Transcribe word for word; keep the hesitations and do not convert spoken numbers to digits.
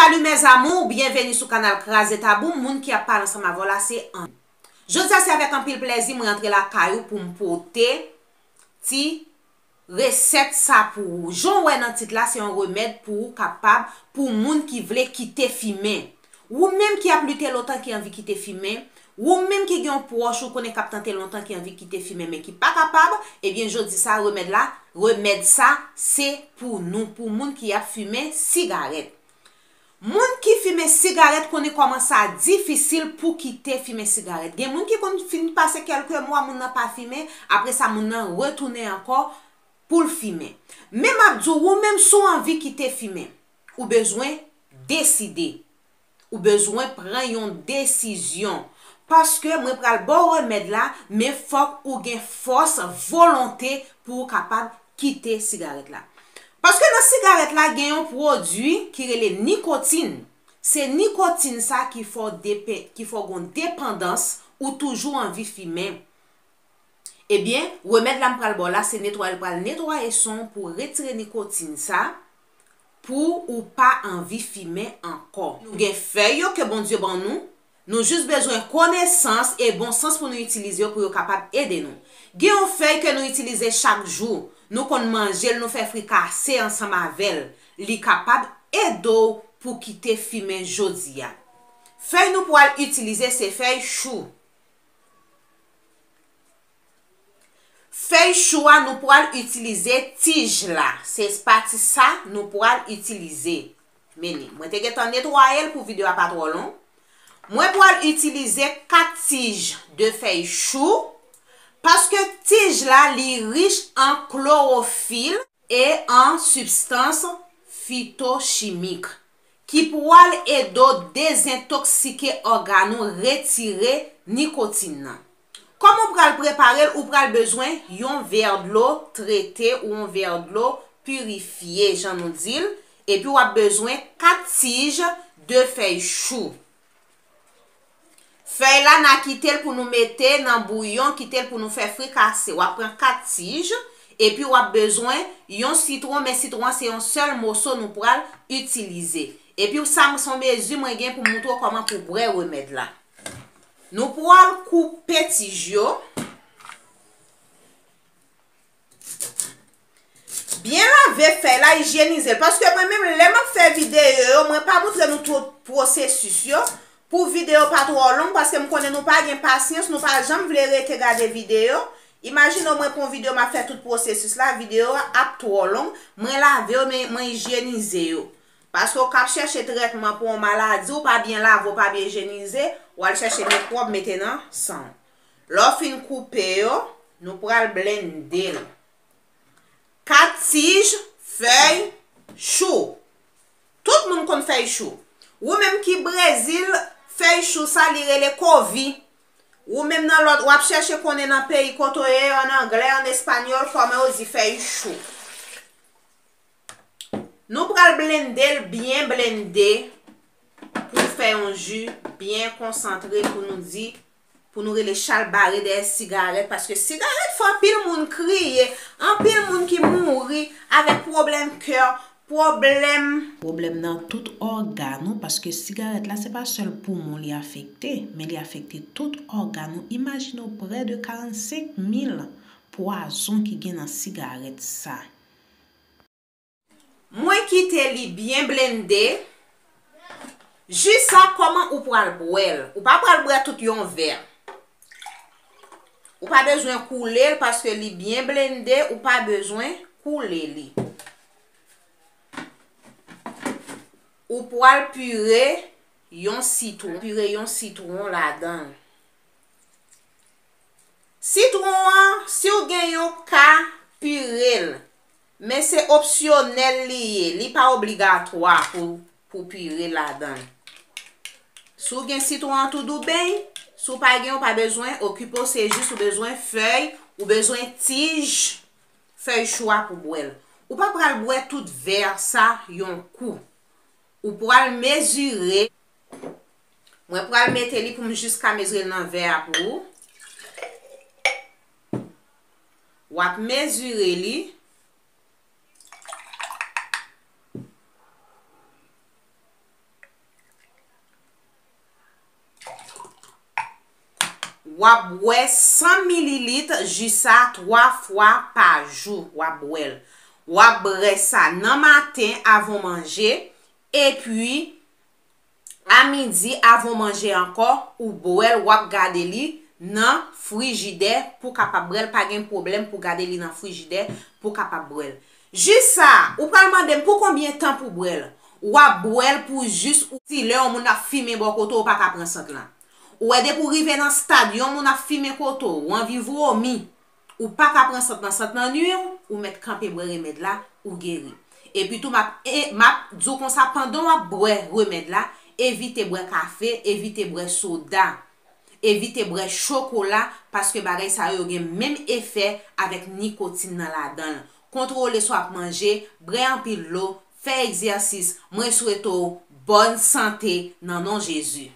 Salut mes amours, byenveni sou kanal Kraze Tabou. Moun ki ap pale ansanm avè w la se Ann. Jodi a se avèk anpil plèzi mwen antre lakay ou pou m pote ti resèt sa pou ou. Jan w wè nan tit la, se yon remèd pou ou kapab, pou moun ki vle kite fimen. Ou menm ki ap lite lontan ki anvi kite fimen, ou menm ki gen yon pwòch ou konnen k ap tante lontan ki anvi kite fimen men ki pa kapab, ebyen jodi sa remèd la, remèd sa se pou nou, pou moun ki ap fimen sigarèt. Moun ki fimen sigarèt konnen kòman sa difisil pou kite fimen sigarèt. Gen moun ki konn fin pase kèlke mwa moun nan pa fimen, apre sa moun nan retounen ankò pou l fimen. Men m ap di w, ou menm si w anvi kite fimen, ou bezwen deside. Ou bezwen pran yon desizyon. Paske mwen pral ba w remèd la, men fòk ou gen fòs volonte pou ou kapab kite sigarèt la. Paske nan sigarèt la, gen yon pwodui ki rele nikotin. Se nikotin sa ki fè w depe-, ki fè w gon depandans, ou toujou anvi fimen. Ebyen, remèd la m pral ba w la, se netwaye, l pral netwaye san w pou retire nikotin sa, pou ou pa anvi fimen ankò. Nou gen fèy yo ke Bondye ban nou, nou jis bezwen konesans e bon sans pou nou itilize yo pou yo kapab ede nou. Gen yon fèy ke nou itilize chak jou, nou konn manje l, nou fè frikase ansanm avè l. Li kapab ede w pou kite fimen jodi a. Fèy nou pral itilize se fèy chou. Fèy chou a nou pral itilize tij la. Se pati sa nou pral itilize. Men li. Mwen te gentan netwaye l pou videyo a pa twò long. Mwen pral itilize kat tij de fèy chou, paske tij la li rich an klowofil e an sibstans fitochimik ki pral ede w dezentoksike ògàn ou, retire nikotin nan. Kòman w pral prepare l? Ou pral bezwen yon vè dlo trete ou yon vè dlo pirifye, jan nou di l, epi w ap bezwen kat tij de fèy chou. Fèy la, n a kite l pou nou mete nan bouyon, kite l pou nou fè frikase. W ap pran kat tij, epi w ap bezwen yon sitwon, men sitwon an se yon sèl moso nou pral itilize. Epi sa, se yon mezi mwen gen pou m montre w kòman pou bwè remèd la. Nou pral koupe tij yo. Byen lave fèy la, ijyenize l. Paske mwen menm, lè m ap fè videyo yo, mwen pa montre nou tout pwosesis yo. Pou videyo pa twò long, paske m konnen nou pa gen pasyans, nou pa janm vle rete gade videyo. Imajine w, mwen pran videyo, m ap fè tout pwosesis la, videyo a ap twò long. Mwen lave yo, men mwen ijyenize yo. Paske w k ap chèche trètman pou yon maladi, ou pa byen lave, ou pa byen ijyenize, w al chèche mikwòb mete nan san w. Lè w fin koupe yo, nou pral blende l. Kat tij fèy chou. Tout moun konn fèy chou. Ou menm ki Brezil, fèy chou sa li rele kovi. Ou menm nan lòt, w ap chèche konnen nan peyi kote w ye, an anglè, an espanyòl, kòman yo di fèy chou. Nou pral blende l byen blende pou fè yon ji byen konsantre pou nou di, pou nou rele chalbare dèyè sigarèt, paske sigarèt fè anpil moun kriye, anpil moun ki mouri avèk pwoblèm kè, pwoblèm. Pwoblèm nan tout ògàn ou, paske sigarèt la se pa sèl poumon li afekte, men li afekte tout ògàn ou. Imajine w prè de karannsenk mil pwazon ki gen nan sigarèt sa. Mwen kite li byen blende. Ji sa, kòman ou pral bwè l? Ou pa pral bwè tout yon vè. Ou pa bezwen koule l paske li byen blende, ou pa bezwen koule li. Ou pral pire yon sitwon, pire yon sitwon ladan l. Sitwon an, si w gen yon, ka pire l, men se opsyonèl li ye, li pa obligatwa pou, pou pire ladan l. Si w gen sitwon an toudoubèy, si w pa gen, ou pa bezwen okipe w, se jis ou bezwen fèy, ou bezwen tij fèy chou a pou bwè l. Ou pa pral bwè tout vè sa yon kou. Ou pral mezire. Mwen pral mete li pou m jis ka mezire l nan vè a pou ou. W ap mezire li. W ap bwè san mililit ji sa twa fwa pa jou. W ap bwè l. W ap bwè sa nan maten avan w manje, epi a midi avan w manje ankò, ou bwè l, w ap gade li nan frijidè pou w kapab bwè l. Pa gen pwoblèm pou w gade li nan frijidè pou w kapab bwè l. Ji sa, ou pral mande m pou konbyen tan pou bwè l. W ap bwè l pou jis ou, si lè yon moun ap fimen bò kote w, ou pa ka pran sant lan. Ou wè, depi w rive nan stad yon moun ap fimen kote w, ou anvi vomi, ou pa ka pran sant lan, sant lan nui w, ou mèt kanpe bwè remèd la, ou geri. Epi tou, m ap, e, m ap di w konsa, pandan w ap bwè remèd la, evite bwè kafe, evite bwè soda, evite bwè chokola, paske bagay sa yo, yo gen menm efè avèk nikotin nan ladan l. Kontwole sa w ap manje, bwè anpil dlo, fè egzèsis. Mwen swete w bòn sante nan non Jezi.